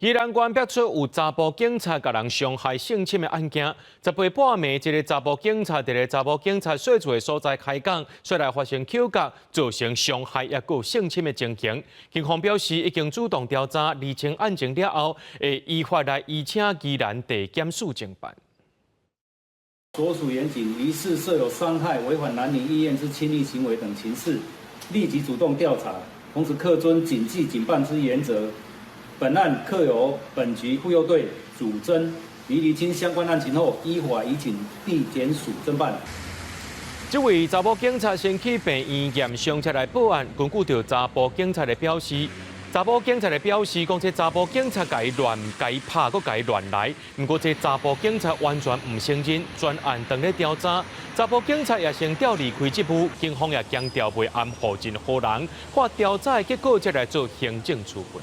宜蘭縣爆出有查埔警察共人傷害性侵的案件。18半暝，一个查埔警察佇咧查某警察稅厝的所在開講，煞來發生口角，造成傷害抑閣有性侵的情形。警方表示已經主動調查，釐清案情了後，會依法來移請宜蘭地檢署偵辦。所屬員警疑似設有傷害、違反男女意願之親密行為等情事，立即主動調查，同時恪遵警紀警辦之原則。本案特由本局婦幼隊主偵，於釐清相關案情後，依法移請地檢署偵辦。這位查某警察先去病院驗傷，才來報案。根據著查埔警察的表示，查某警察的表示，講這查埔警察共伊亂共伊拍，閣共伊亂來。毋過這查埔警察完全毋承認，全案當咧調查。查埔警察也先調離開職務，警方也強調袂含糊任何人，看調查的結果才來做行政處分。